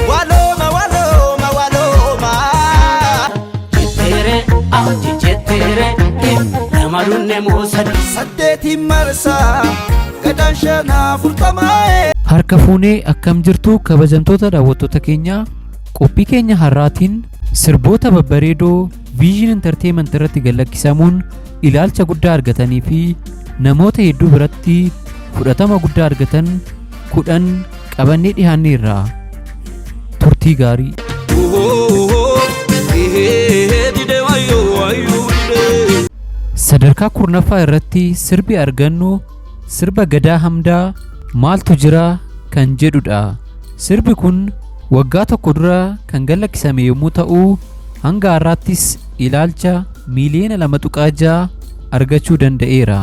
Walooma walooma walooma. Jetteere ah jetteere lama moosadi. Saddeetiin marsaa gadaan shanaa afurtamaa'e. Harka fuunee, akkam jirtu kabajamtoota daawwattoota keenyaa? Qophii keenya har'aatiin sirboota babbareedoo Vision Entertainment irratti gallakkisamuun ilaalcha guddaa argatanii fi namoota hedduu biratti fudhatama guddaa argatan 10 qabannee dhiyaanneerra. Turtii gaarii. Sadarkaa 10ffaa irratti sirbi argannu sirba Gadaa Hamdaa "Maaltu Jira" kan jedhudha. Sirbi kun waggaa tokko dura kan gallakkisame yommuu ta'u, hanga har'aattis ilaalcha miiliyoona 2.6 argachuu danda'eera.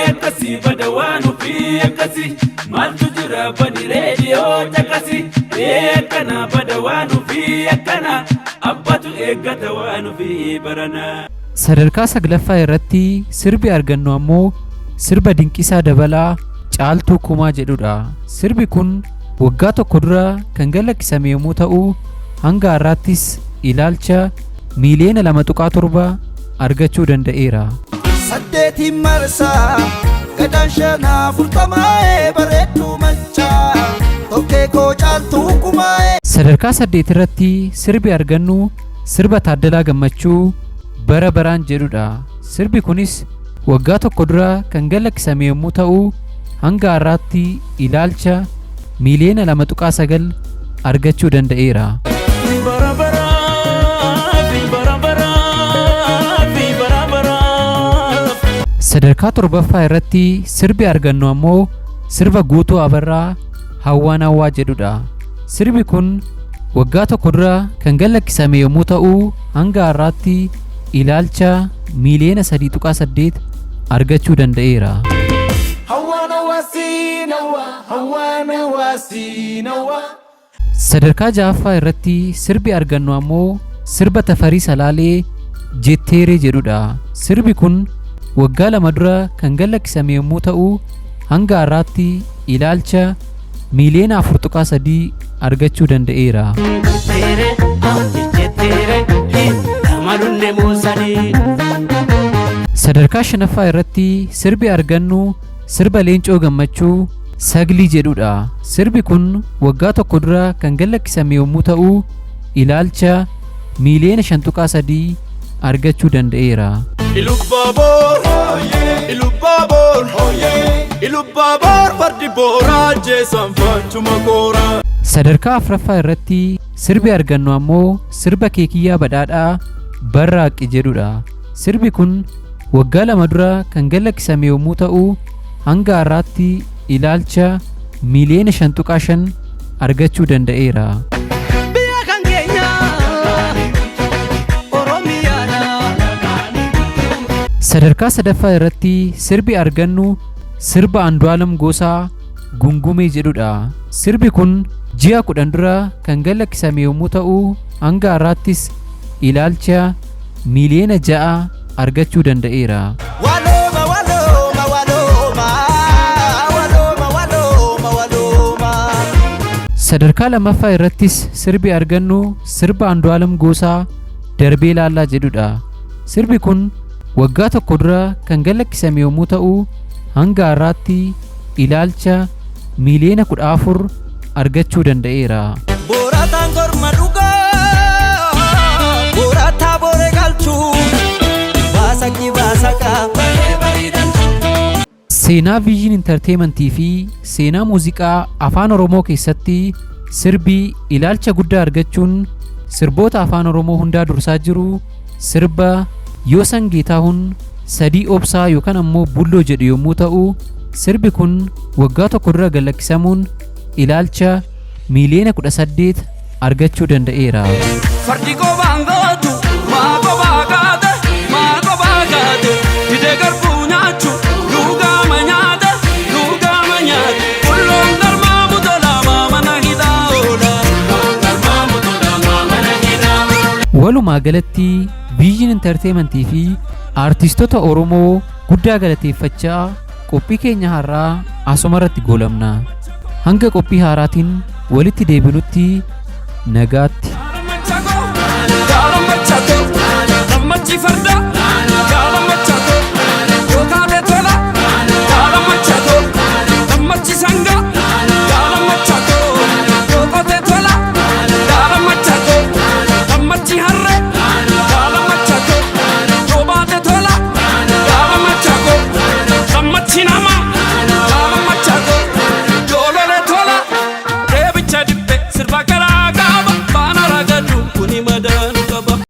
Akkasii bada waan ofii, akkasii maaltu jira, bani reediyoo caqasi. Akkana bada waan ofii, akkana abbatu eeggata waan ofii barana. Sadarkaa saglaffaa irratti sirbi argannu ammoo sirba Dinqisaa Dabalaa "Caaltuu Kumaa" jedhudha. Sirbi kun waggaa tokko dura kan gallakkisame yommuu ta'u, hanga har'aattis ilaalcha miiliyoona 2.7 argachuu danda'eera. Saddeetiin marsaa gadaan shanaa afurtamaa'e, bareedduu machaa tokkee koo Caaltuu Kumaa'e. Sadarkaa saddeet irratti sirbi argannu sirba Taaddalaa Gammachuu "Bara Baraan" jedhudha. Sirbi kunis waggaa tokko dura kan gallakkisame yommuu ta'u, hanga har'aatti ilaalcha miiliyoona 2.9 argachuu danda'eera. Bara baraaf, bara baraaf, bara baraaf. Sadarkaa torbaffaa irratti sirbi argannu ammoo sirba Guutuu Abarraa "Hawwaan Hawwaa" jedhudha. Sirbi kun waggaa tokko dura kan gallakkisame yommuu ta'u, hanga har'aatti ilaalcha miiliyoona 3.8 argachuu danda'eera. Sadarkaa ja'affaa irratti sirbi argannu ammoo sirba Tafarii Salaalee "Jetteeree" jedhudha. Sirbi kun waggaa 2 dura kan gallakkisame yommuu ta'u, hanga har'aatti ilaalcha miiliyoona 4.3 argachuu danda'eera. Jetteere ah jetteere lama lunne moosadi. Sadarkaa shanaffaa irratti sirbi argannu sirba Leencoo Gammachuu "Saglii" jedhudha. Sirbi kun waggaa tokko dura kan gallakkisame yommuu ta'u, ilaalcha miiliyoona 5.3 argachuu danda'eera. Ilubbaaboor, Ilubbaaboor, Ilubbaaboor, fardi booraa jeessan faachuma koora. Sadarkaa afuraffaa irratti sirbi argannu ammoo sirba Keekiyyaa Badhaadhaa "Barraaqi" jedhudha. Sirbi kun waggaa 2 dura kan gallakkisame yommuu ta'u, hanga har'aatti ilaalcha miiliyoona 5.5 argachuu danda'eera. Biyya kan keenya Oromiyaadha. Sadarkaa sadaffaa irratti sirbi argannu sirba Andu'aalam Gosaa "Gungumee" jedhudha. Sirbi kun ji'a 10 dura kan gallakkisame yommuu ta'u, hanga har'aattis ilaalcha miiliyoona 6 argachuu danda'eera. Walooma walooma walooma walooma walooma walooma. Sadarkaa lammaffaa irrattis sirbi argannu sirba Andu'aalam Gosaa "Darbee Laallaa" jedhudha. Sirbi kun waggaa tokko dura kan gallakkisame yommuu ta'u, hanga har'aatti ilaalcha miiliyoona 14 argachuu danda'eera. Boorataan korma dhugaa, boorataa booree galchuu, baasaqi baasaqaa. Seenaa Vision Entertainmentii fi seenaa muuziqaa Afaan Oromoo keessatti sirbi ilaalcha guddaa argachuun sirboota Afaan Oromoo hundaa dursaa jiru sirba Yoosan Geetahuun "Sadii Obsaa" yookaan ammoo "Bulloo" jedhu yommuu ta'u, sirbi kun waggaa tokko dura gallakkisamuun ilaalcha miiliyoona 18 argachuu danda'eera. Fardi qobaan gootu, maa qobaa kaate, maa qobaa kaate, didee garbuu nyaachu, lugaama nyaate, lugaama nyaate, qulloon garmaa butolaa mana hidhaa oola. Garmaa butolaa mana hidhaa oola. Walumaa galatti Vision Entertainmentii fi aartistoota Oromoo guddaa galateeffachaa, Qophii keenya har'aa asuma irratti goolabna. Hanga qophii haaraatiin walitti deebinutti nagaatti.